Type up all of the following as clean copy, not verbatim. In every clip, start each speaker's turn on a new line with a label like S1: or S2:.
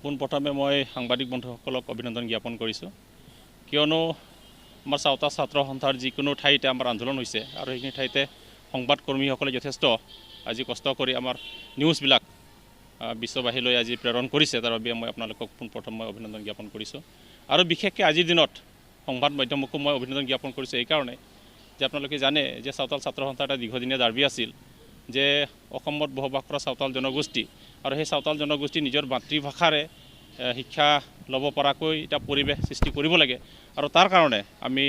S1: পোনপ্ৰথমে মই সাংবাদিক বন্ধুসকলক অভিনন্দন জ্ঞাপন কৰিছোঁ, কিয়নো আমাৰ চাওতাল ছাত্ৰ সন্থাৰ যিকোনো ঠাইতে আমাৰ আন্দোলন হৈছে আৰু সেইখিনি ঠাইতে সংবাদকৰ্মীসকলে যথেষ্ট আজি কষ্ট কৰি আমাৰ নিউজবিলাক বিশ্ববাসীলৈ আজি প্ৰেৰণ কৰিছে। তাৰ বাবে মই আপোনালোকক পোনপ্ৰথম মই অভিনন্দন জ্ঞাপন কৰিছোঁ। আৰু বিশেষকৈ আজিৰ দিনত সংবাদ মাধ্যমকো মই অভিনন্দন জ্ঞাপন কৰিছোঁ এইকাৰণে যে আপোনালোকে জানে যে চাওতাল ছাত্ৰ সন্থাৰ এটা দীৰ্ঘদিনীয়া দাবী আছিল যে অসমত বসবাস কৰা চাওতাল জনগোষ্ঠী আৰু সেই চাওতাল জনগোষ্ঠী নিজৰ মাতৃভাষাৰে শিক্ষা ল'ব পৰাকৈ এটা পৰিৱেশ সৃষ্টি কৰিব লাগে। আৰু তাৰ কাৰণে আমি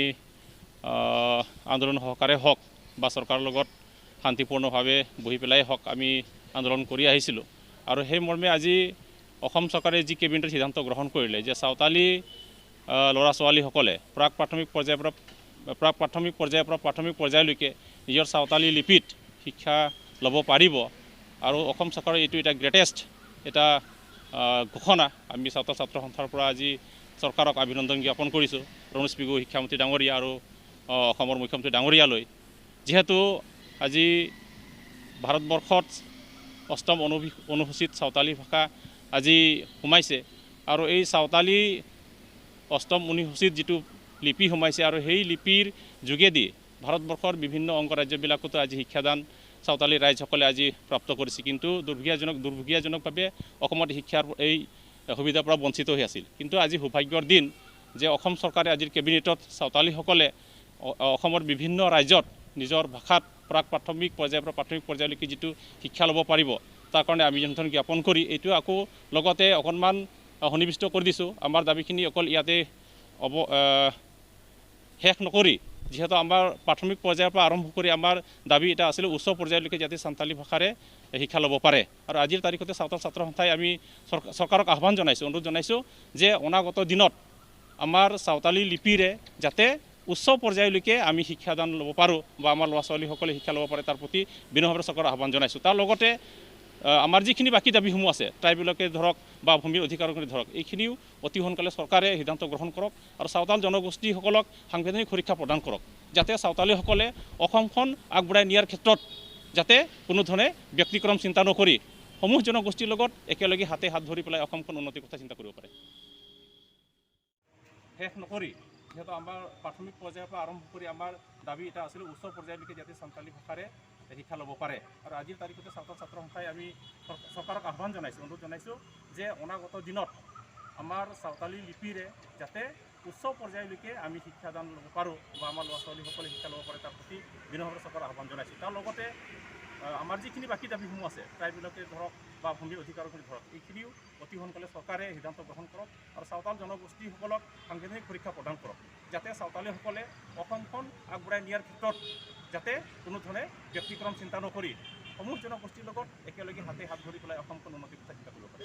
S1: আন্দোলন সহকাৰে হওক বা চৰকাৰৰ লগত শান্তিপূৰ্ণভাৱে বহি পেলাই হওক আমি আন্দোলন কৰি আহিছিলোঁ। আৰু সেই মৰ্মে আজি অসম চৰকাৰে যি কেবিনেটৰ সিদ্ধান্ত গ্ৰহণ কৰিলে যে চাওতালী ল'ৰা ছোৱালীসকলে প্ৰাক প্ৰাথমিক পৰ্যায়ৰ পৰা প্ৰাথমিক পৰ্যায়লৈকে নিজৰ চাওতালী লিপিত শিক্ষা ল'ব পাৰিব। আৰু অসম চৰকাৰৰ এইটো এটা গ্ৰেটেষ্ট এটা ঘোষণা। আমি চাওতাল ছাত্ৰ সন্থাৰ পৰা আজি চৰকাৰক অভিনন্দন জ্ঞাপন কৰিছোঁ, ৰণোজ পেগু শিক্ষামন্ত্ৰী ডাঙৰীয়া আৰু অসমৰ মুখ্যমন্ত্ৰী ডাঙৰীয়ালৈ। যিহেতু আজি ভাৰতবৰ্ষত অষ্টম অনুসূচীত চাওতালী ভাষা আজি সোমাইছে আৰু এই চাওতালী অষ্টম অনুসূচীত যিটো লিপি সোমাইছে আৰু সেই লিপিৰ যোগেদি ভাৰতবৰ্ষৰ বিভিন্ন অংগৰাজ্যবিলাকতো আজি শিক্ষাদান চাওতালী ৰাইজসকলে আজি প্ৰাপ্ত কৰিছে। কিন্তু দুৰ্ভগীয়াজনকভাৱে অসমত শিক্ষাৰ এই সুবিধাৰ পৰা বঞ্চিত হৈ আছিল। কিন্তু আজি সৌভাগ্যৰ দিন যে অসম চৰকাৰে আজিৰ কেবিনেটত চাওতালীসকলে অসমৰ বিভিন্ন ৰাজ্যত নিজৰ ভাষাত প্ৰাক প্ৰাথমিক পৰ্যায়ৰ পৰা প্ৰাথমিক পৰ্যায়লৈকে যিটো শিক্ষা ল'ব পাৰিব তাৰ কাৰণে অভিনন্দন জ্ঞাপন কৰি এইটো আকৌ লগতে অকণমান সন্নিৱিষ্ট কৰি দিছোঁ। আমাৰ দাবীখিনি অকল ইয়াতে শেষ নকৰি, যিহেতু আমাৰ প্ৰাথমিক পৰ্যায়ৰ পৰা আৰম্ভ কৰি আমাৰ দাবী এটা আছিলে উচ্চ পৰ্যায়লৈকে যাতে চান্তালী ভাষাৰে শিক্ষা ল'ব পাৰে। আৰু আজিৰ তাৰিখতে চাওতাল ছাত্ৰ সন্থাই আমি চৰকাৰক আহ্বান জনাইছোঁ, অনুৰোধ জনাইছোঁ যে অনাগত দিনত আমাৰ চাওতালী লিপিৰে যাতে উচ্চ পৰ্যায়লৈকে আমি শিক্ষাদান ল'ব পাৰোঁ বা আমাৰ ল'ৰা ছোৱালীসকলে শিক্ষা ল'ব পাৰে তাৰ প্ৰতি বিনম্ৰভাৱে চৰকাৰক আহ্বান জনাইছোঁ। তাৰ লগতে আমাৰ যিখিনি বাকী দাবীসমূহ আছে, ট্ৰাইবেলকে ধৰক বা ভূমিৰ অধিকাৰকে ধৰক, এইখিনিও অতি সোনকালে চৰকাৰে সিদ্ধান্ত গ্ৰহণ কৰক আৰু চাওতাল জনগোষ্ঠীসকলক সাংবিধানিক সুৰক্ষা প্ৰদান কৰক, যাতে চাওতালীসকলে অসমখন আগবঢ়াই নিয়াৰ ক্ষেত্ৰত যাতে কোনো ধৰণে ব্যক্তিক্ৰম চিন্তা নকৰি সমূহ জনগোষ্ঠীৰ লগত একেলগে হাতে হাত ধৰি পেলাই অসমখন উন্নতিৰ কথা চিন্তা কৰিব পাৰে। শেষ নকৰি, যিহেতু আমাৰ প্ৰাথমিক পৰ্যায়ৰ পৰা আৰম্ভ কৰি আমাৰ দাবী এটা আছিলে উচ্চ পৰ্যায়লৈকে যাতে চান্তালী ভাষাৰে শিক্ষা ল'ব পাৰে। আৰু আজিৰ তাৰিখতে চাওতাল ছাত্ৰ সন্থাই আমি চৰকাৰক আহ্বান জনাইছোঁ, অনুৰোধ জনাইছোঁ যে অনাগত দিনত আমাৰ চাওতালী লিপিৰে যাতে উচ্চ পৰ্যায়লৈকে আমি শিক্ষাদান ল'ব পাৰোঁ বা আমাৰ ল'ৰা ছোৱালীসকলে শিক্ষা ল'ব পাৰে তাৰ প্ৰতি বিনম্ৰভাৱে চৰকাৰক আহ্বান জনাইছোঁ। তাৰ লগতে আমাৰ যিখিনি বাকী দাবীসমূহ আছে, ট্ৰাইবেলকে ধৰক বা ভূমিৰ অধিকাৰকে ধৰক, এইখিনিও অতি সোনকালে চৰকাৰে সিদ্ধান্ত গ্ৰহণ কৰক আৰু চাওতাল জনগোষ্ঠীসকলক সাংবিধানিক সুৰক্ষা প্ৰদান কৰক, যাতে চাওতালীসকলে অসমখন আগবঢ়াই নিয়াৰ ক্ষেত্ৰত যাতে কোনো ধৰণে ব্যক্তিক্ৰম চিন্তা নকৰি সমূহ জনগোষ্ঠীৰ লগত একেলগে হাতে হাত ধৰি পেলাই অসমখন উন্নতিৰ কথা চিন্তা কৰিব পাৰে।